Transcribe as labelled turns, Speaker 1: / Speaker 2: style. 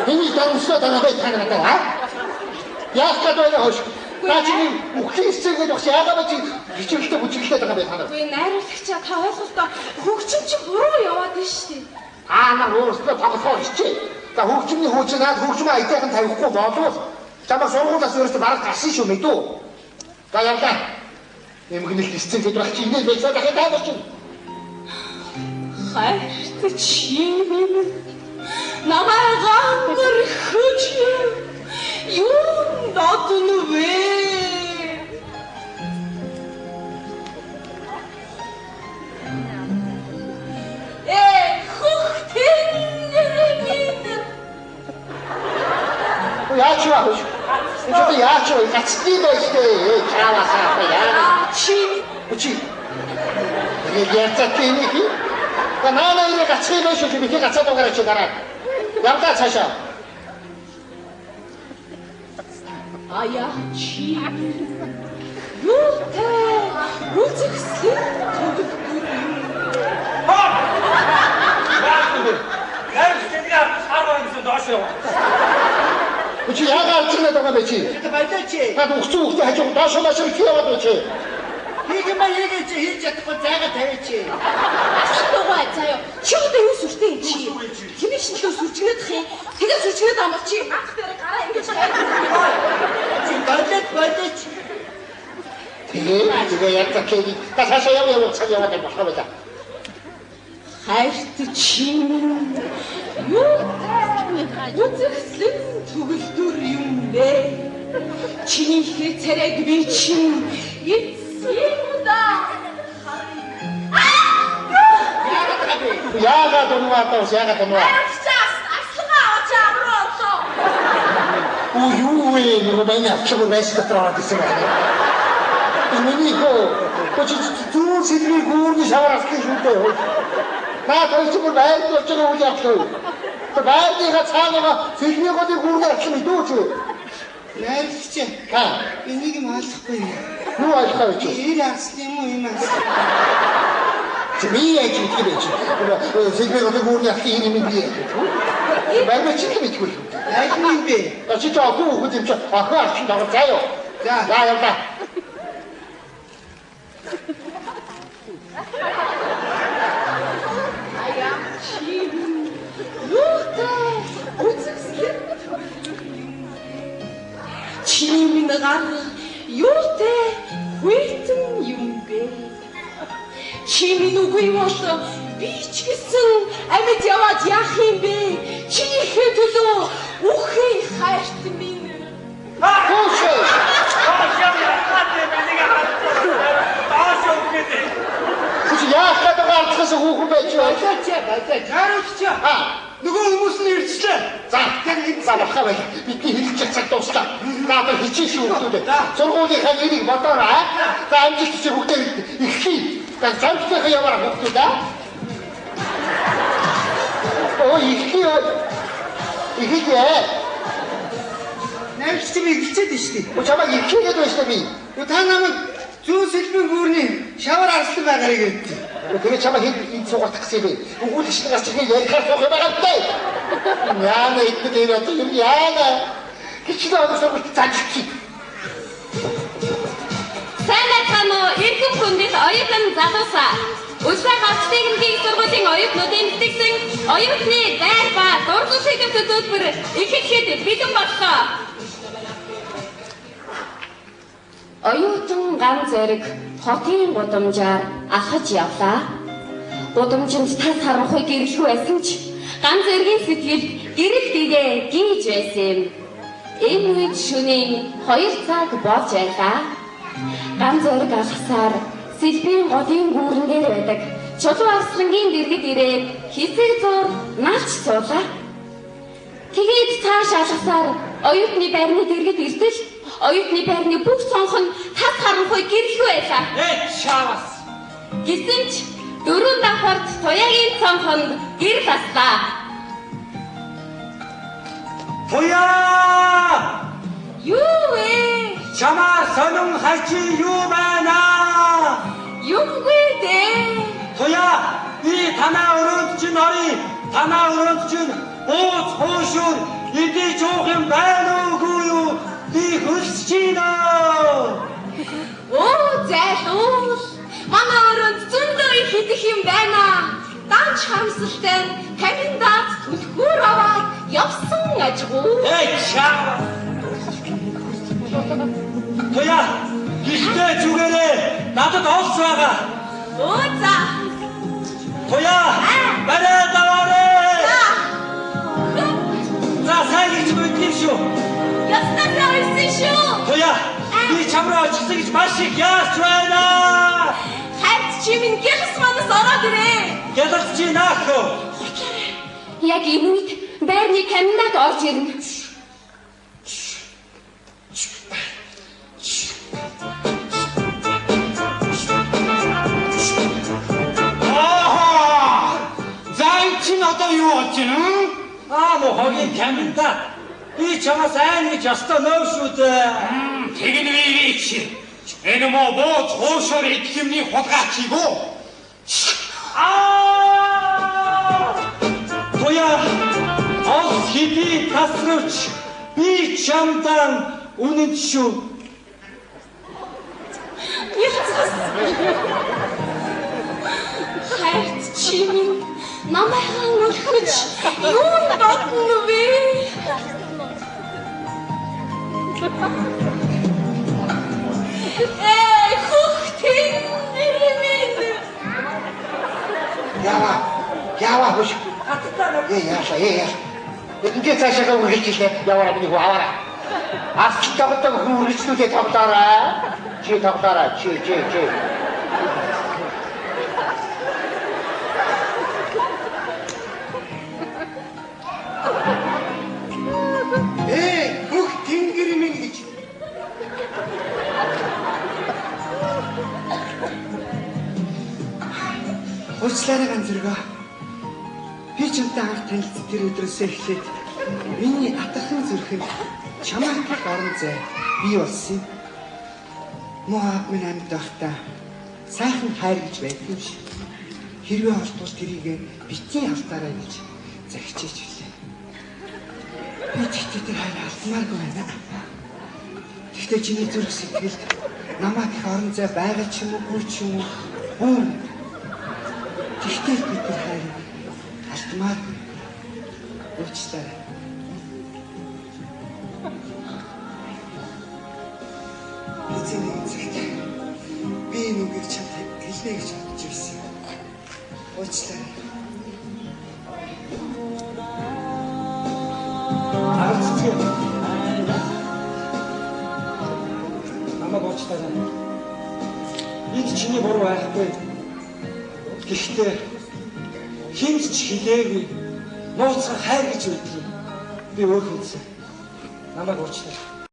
Speaker 1: Энийг донцлоо байгаа бай та надаа аа? Яах гээд байна хөөш? Наа чи үхлийн эсрэгээр бас яагаад чи хичээлтэй бүжиглээд байгаа бэ та нар?
Speaker 2: Үгүй найруулагчаа та ойлголтоо хөгжим чи буруу яваад байна шүү дээ.
Speaker 1: Та нар өөрсдөө тоглохоор хичээ. За хөгжмийн хүү чи наад хөгжмөө аятайхан тавихгүй болвол чамайг сургуулиас өөрөөсөө бараг гарсан шүү мэдүү. За явлаа. Эмгэнэлт эсрэг гэдэг чи инээ байсан дахин та нар чинь.
Speaker 2: Хайрт чи минь намайг ангар хөж юун бодно вэ? Э хөхтэн минь.
Speaker 1: Яач вэ? Чи яач вэ? Гацдгийг байж тээ. Чаавасаа яа.
Speaker 2: Чи
Speaker 1: чи. Тэгээд яцаа тийм хий. Та наа нэрээ гацхийг байж шүү. Би гацаад байгаа чи дараа. Явдаа цаашаа.
Speaker 2: Аяа чи. Юутай үзэсгэлэн төгөлдөр юм.
Speaker 1: Чи яагаад алцгнаад байгаа бэ чи?
Speaker 3: Болооч.
Speaker 1: Та үхсэн үхтэй хажуу доош маш их яваад байна чи.
Speaker 3: Хийх юм аа хийгээч хийж чадахгүй зайгаа тавиач.
Speaker 2: Асуугаа заяа. Чи одоо юу сүртэй юм чи? Химийн шинжилгээ сүржигнэдэх юм. Тэгээд сүржигнэд амбал чи анх дээр гараа ингэж тавиад.
Speaker 3: Чи болоод болооч.
Speaker 1: Тэгээ тэгээ яг закээ. Та цаашаа яв яв цаг яваад болох байлаа.
Speaker 2: Хайрт чи минь юутай үзэсгэлэн төгөлдөр юм бэ? Чиний хээ царайг би чинь эцсийн удаа
Speaker 1: Яагаад унваа таа яагаад унваа?
Speaker 2: Арчаас аслага авч амруу орлоо.
Speaker 1: Оо юу вэ? Нөгөө миний авчлаг байш дотор ороод ирсэн байна. Миний хөө чи зүүн сэдвийг гүүрний шавар асах шүү дээ. Наа хоёр чи бүр байрд болж байгаа үйл явдал. Тэр байрныхаа цаанаага сэлмийн голыг гүүрний авчлаа мэдүү чи.
Speaker 3: Найруулагч.
Speaker 1: Ха.
Speaker 3: Энийг юм ойлгохгүй юм.
Speaker 1: Юу ойлгох вэ чи?
Speaker 3: Ир арслан юм уу юм арслан?
Speaker 1: Чи би яаж мэдэх вэ чи? Сэлмийн голыг гүүрний авчлаа энэ юм би яаж мэдэх вэ? Байрны чи л мэдгүй шүү дээ.
Speaker 3: Аль нь юм бэ?
Speaker 1: Чи чи охин хүүхэд юм чи охин арчин тоглол заа юу?
Speaker 3: За.
Speaker 1: За явлаа.
Speaker 2: Аяа чи юутай үзэсгэлэн төгөлдөр юм бэ? Чиний минь гар юутай хүйтэн юм бэ? Чи минь үгүй бол би ч гэсэн амьд яваад яах юм бэ? Чиний хээ төлөө үхээ хайрт минь.
Speaker 1: Хүүшээ. Чи яах гэдэг ардхаас хүүхэн байж байна.
Speaker 3: Болооч болооч. Найруулагч.
Speaker 1: Аа.
Speaker 3: Нөгөө хүмүүс нь ирчихлээ.
Speaker 1: За, за болохоо байл. Бидний хэлчих цаг дуслаа. За одоо хичээх шүү хүмүүс. Сургуулийнхаа нэрийг бодоорой. За амжилт чи бүгдээ эхлэе. За замжтайхаа яваарай хүүхдүүд аа. Оо эхлэе. Эхлэе.
Speaker 3: Найруулагч би эхэлчихэд байна шүү дээ.
Speaker 1: Оо чамайг эхлэе гэдэг байна шүү дээ би.
Speaker 3: Та намайг зүүн сэлбийн гүүрний шавар арслан байгаарэ гэдэг.
Speaker 1: Тэгээ чамайг хэд энд суугах гэсэн юм бэ? Өгүүлэгч гарч ирэх ярихаар суух юм байгаа даа. Яана идэв дээр одоо юм яана. Хичнээн одоо сургуульд занжчих.
Speaker 4: Сайн байцгаана уу? Эрхэм хүндэт оюутан залуусаа. Улсын хавч техникийн сургуулийн оюутнуудын бэлтгэсэн оюутны дайр ба дурлал сэдэвт төлбөр эхлэхэд бэлэн боллоо. Оюутан ган зэрэг хотын гудамжаар алхаж явлаа. Гудамжинд тас харанхуй гэрэлгүй байсан ч ган зэргийн сэтгэлд гэрэл дэгээ гийж байсан юм. Энэ үед шөнийн 2 цаг болж байлаа. Ган зэрэг алхасаар сэлбийн голын гүүрэн дээр байдаг Чулуу арслангийн дэргэд ирээд хэсэг зуур налч суулаа. Тэгээд цааш алхасаар оюутны байрны дэргэд иртэл оюутны байрны бүх цонх нь тас харанхуй гэрэлгүй байлаа.
Speaker 3: Чавас.
Speaker 4: Гэсэн ч 4 давхарт Туяагийн цонхонд гэрэл аслаа.
Speaker 5: Туяа!
Speaker 4: Юу вэ?
Speaker 5: Чамаа сонин хачи юу байна?
Speaker 4: Юмгүй дээ.
Speaker 5: Туяа, би танаа өрөөнд чинь оръё. Танаа өрөөнд чинь Бууз хуушуур идэж уух юм байна уугүй юу? Би хөлсөж байна.
Speaker 2: Оо зайлуул. Манай өрөөнд зөндөө их идэх юм байна. Данч харамсалтай нь каминдаад түлхүүр аваад явсан ажгүй.
Speaker 5: Эй чаа. Туяа, гэртээ зүгээрээ надад олс байгаа.
Speaker 2: Оо за.
Speaker 5: Туяа, барай даваарэ. За сайн гэж мэдсэн шүү.
Speaker 2: Ястаа сайн шүү.
Speaker 5: Туяа, би чам руу очихсан гэж маш их яарч байна.
Speaker 2: Хайрт чи минь гялс манаас ороод ирээ.
Speaker 5: Гялс чи наах уу?
Speaker 4: Яг энэ үед байрны каминад орж ирнэ.
Speaker 3: Аа! За чинь одоо юу болж байна?
Speaker 5: Аа мó хогийн каминда. Би чамаас айн гэж ёстой нөө шүү дээ.
Speaker 3: Тэгнэ вэ чи? Энэ мó бууз хуушуур идэх юмны хулгайч юу?
Speaker 5: Аа! Туяа, олс хэдий тасравч би чамдан үнэн шүү.
Speaker 2: Хайрт чи минь намайг өлхөж юу бодно вэ? Эй, хүүхдийн минь.
Speaker 1: Яава. Яава хөш. Ээ яаса, ээ яаса. Ингээ цаашаа үргэлжлээ. Яваараа миний хүү аваараа. Асал тогтоог хүн үргэлжлүүлээ тоглоорой. Чи тоглоорой. Чи чи чи.
Speaker 3: Эй, бүх тэнгэр минь гэж. Уучлаарай ганцэргөө. Би чамтай анх танилцсан тэр өдрөөсөө эхлээд миний атархан зүрхэнд чамайг орон зай бий болсон юм. Муу аав минь амьд байхдаа сайхан хайр гэж байдаг юм шиг. Хэрвээ олдвол тэрийг битгий алдаарай гэж захичээж билээ. Би тэгтээ тэр хайраа алдмааргүй байна. Тэгтээ чиний зүрх сэтгэлд намайг их орон зай байгаа ч юм уу, үгүй ч юм уу, бүүн. Тэгтээ би тэр хайрыг алдмааргүй. Уучлаарай. Эцэг нэгэн цагт би энэ үгийг чамд хэлнэ гэж бодож байсан юм. Уучлаарай.
Speaker 5: Агаар цэцгээ. Намайг уучлаарай. Энд чиний буруу байхгүй. Гэхдээ хүнд ч хэлээгүй. Нууцхан хайр гэж байдаг юм. Би өөр хүнсэн. Намайг уучлаарай.